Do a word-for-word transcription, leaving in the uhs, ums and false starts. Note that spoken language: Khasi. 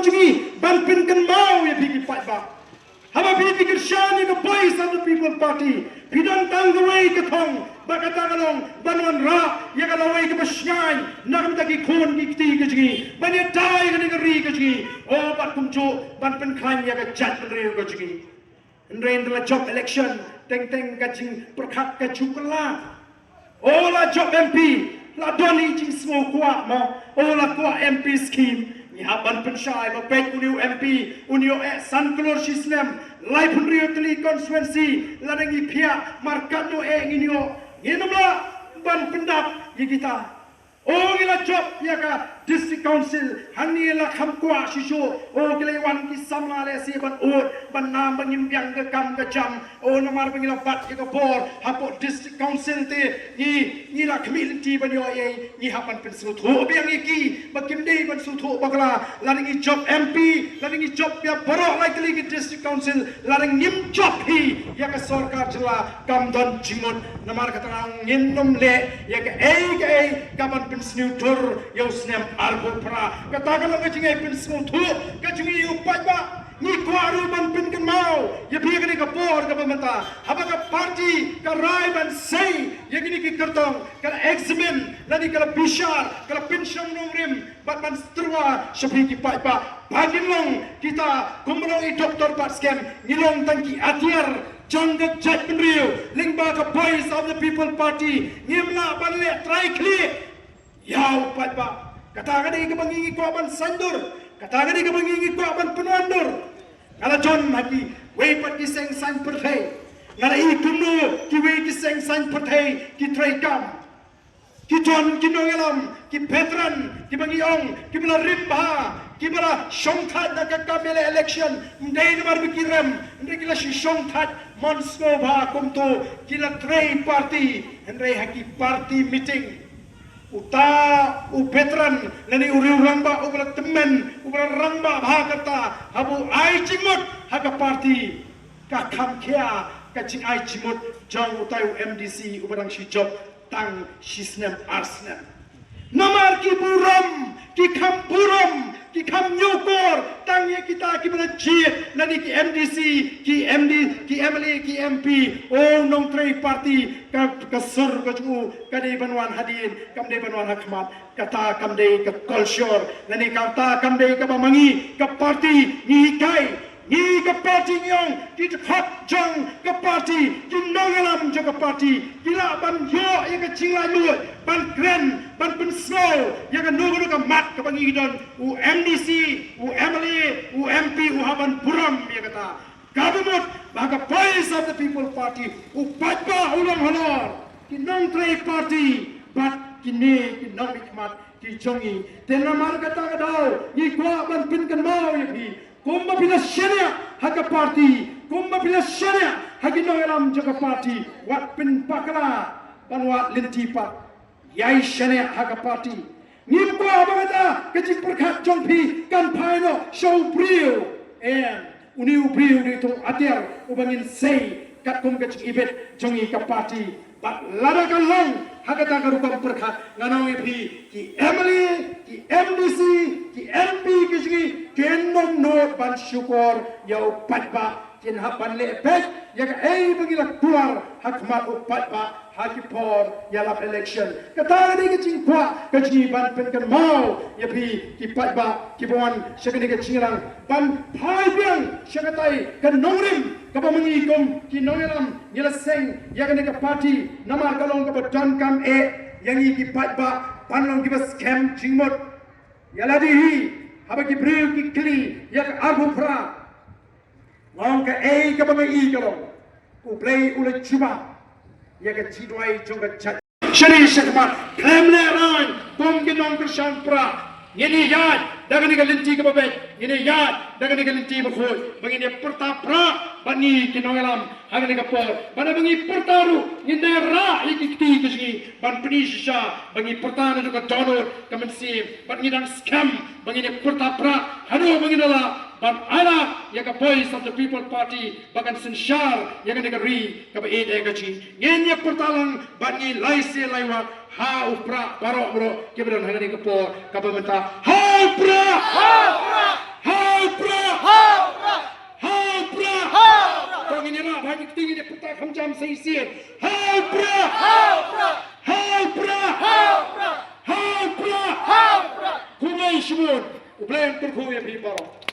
jong ngi ban pynkynmaw ïa phi ki paidbah. Haba phi phi kyrshan ïa ka Voice of the People Party, phi don tang kawei ka thong, ba kata ka long ban wanrah ïa ka lawei kaba shngaiñ na ka bynta ki khun ki kti ka jong ngi, ban ïada ïa kane ka ri ka jong ngi, oh bad kumjuh ban pynkhlaiñ ïa ka jaitbynriew ka jong ngi. Hynrei ynda la jop election, teng teng ka jingpyrkhat ka ju kylla. Oh la jop M P, la don i jingsngewkwah mo. Oh la kwah M P scheme. Ngi hap ban pynshai ba peit une u M P, une u eh san klur shi snem, laiphew hynriew tylli constituency, lada ngi phiah markatno eh ngin ïoh. Ngin ym lah ban pyndap ïa kita. Oh ngi la jop ïa ka District Council, hangne la kham kwah shisha. Oh ki la wan ki samla lehse ban ud, ban nam ba ngim biang ka kam ka jam. Oh namar ba ngi la bat ïa ka bor hapoh District Council te ngi, ngi la khmih lynti ban ïoh ei, ngi hap ban pynsngewthuh biang ïa ki ba kim dei ban sngewthuh bakla. Lada ngi jop M P, lada ngi jop ïa baroh lai tylli ki District Council, lada ngim jop hi ïa ka sorkar jylla, kam don jingmut. Namar kata ngin ym leh ïa kaei kaei ka ban pynsniew dur ïa u snem arphew phra. Kata ka long ka jingïai pynsngewthuh ka jong ngi ïa u paidbah. Ngi kwah ruh ban pynkynmaw ïa phi ha kane ka por kaba mynta, haba ka party ka rai ban sei ïa kine ki kyrtong, ka la examine lane ka la bishar, ka la pynshong nongrim bad ban tyrwa sha phi ki paidbah ba ngin long kita kumba long i doktor Batskhem, ngi long tang ki atiar jong ka jaitbynriew. Lyngba ka Voice of the People Party ngim lah ban leh trai khlieh ïa u paidbah. Kata ka dei kaba ngi ngi kwah ban saiñdur, kata ka dei kaba ngi ngi kwah ban pynwandur. Nga la jon ha kiwei pat ki seng saiñ pyrthei, nga la i kumno kiwei ki seng saiñ pyrthei ki treikam, ki jon ki nongïalam, ki veteran kiba ngi ong kiba la rim bha, kiba la shongthait na ka kam ïaleh election, ym dei namar ba ki rem, hynrei ki la shu shongthait mon sngewbha kumto, ki la trei party, hynrei ha ki party meeting uta u veteran lane u riew rangbah uba la tymmen, uba la rangbah bha kata, haba u ai jingmut ha ka party, ka kham khia ka jingai jingmut jong utai u M D C uba dang shu jop tang shi snem ar snem. Namar ki burom, ki kham burom, ki kham ñiewkor tang ïa kita kiba la jied lane ki M D C, ki M D, ki M L A, ki M P. Oh nongtrei party, ka, ka sur ka jong u ka dei ban wan hadien, kam dei ban wan ha khmat. Kata kam dei ka culture lane kata kam dei kaba ma ngi ka party ngi hikai. Ngi ka party ngi ong ki dkhot jong ka party, ki nongïalam jong ka party ki lah ban ïoh ïa ka jinglaitluid ban kren, ban pynsngew ïa kano kano ka mat kaba ngi don, u M D C, u M L A, u M P, u hap ban burom ïa kata. Kaba mut ba ka Voice of the People Party, u paidbah u long halor ki nongtrei party bad kine ki nongmihkhmat ki jong ngi. Te namar kata ka daw ngi kwah ban pynkynmaw ïa phi, kumba phi la shaniah ha ka party, kumba phi la shaniah ha ki nongïalam jong ka party, wat pynpakla ban wad lynti pat. Ïai shaniah ha ka party. Ngim kwah ba kata ka jingpyrkhat jong phi kan phai noh sha u briew. Em, une u briew u dei uto u atiar uba ngin sei katkum ka jingibit jong ngi ka party. Bad lada ka long ha kata ka rukom pyrkhat, ngan ong ïa phi, ki M L A, ki M D C, ki M P ki jong ngi kin ym nud ban shukor ïa u paidbah. Kin hap ban leh beit ïa kaei ba ngi la kular ha khmat u paidbah ha ki por ïalap election. Kata ka dei ka jingkwah ka jong ngi ban pynkynmaw ïa phi ki paidbah kiba wan sha kane ka jingïalang ban phai biang sha katai ka nongrim kaba ma ngi kum ki nongïalam ngi la seng ïa kane ka party namar ka long kaba donkam eh ïa ngi ki paidbah ban long kiba skhem jingmut. Ïa lade hi haba ki briew ki kylli ïa ka arphew phra, nga ong kaei kaba nga i ka long, U Blei u la jubab ïa ka jingduwai jong ka jait. Shane shakhmat khlem lehraiñ kum ki nongkyrshan Prah, ngin ïaid da kane ka lynti kaba beit, ngin ïaid da kane ka lynti bakhuid ba ngin ïa pyrta Prah bad ngi ki nongïalam ha kane ka por. Bad haba ngi pyrta ruh ngin da rah ïa ki kti ki jong ngi ban pyni shisha ba ngi pyrta naduh ka dohnud ka mynsiem bad ngi dang skhem ba ngin ïa pyrta Prah haduh ba ngin da lah ban ailad ïa ka Voice of the People Party ba kan synshar ïa kane ka ri kaba ïeit eh ka jong ngi. Ngin ïa pyrta lang bad ngi lai sien lai wah ha u Prah baroh baroh kiba don ha kane ka por kaba mynta. Ha u Prah! kham jam shisien. Ha u Prah! Ha u Prah! Ha u Prah! Khublei shibun. U Blei un kyrkhu ïa phi baroh.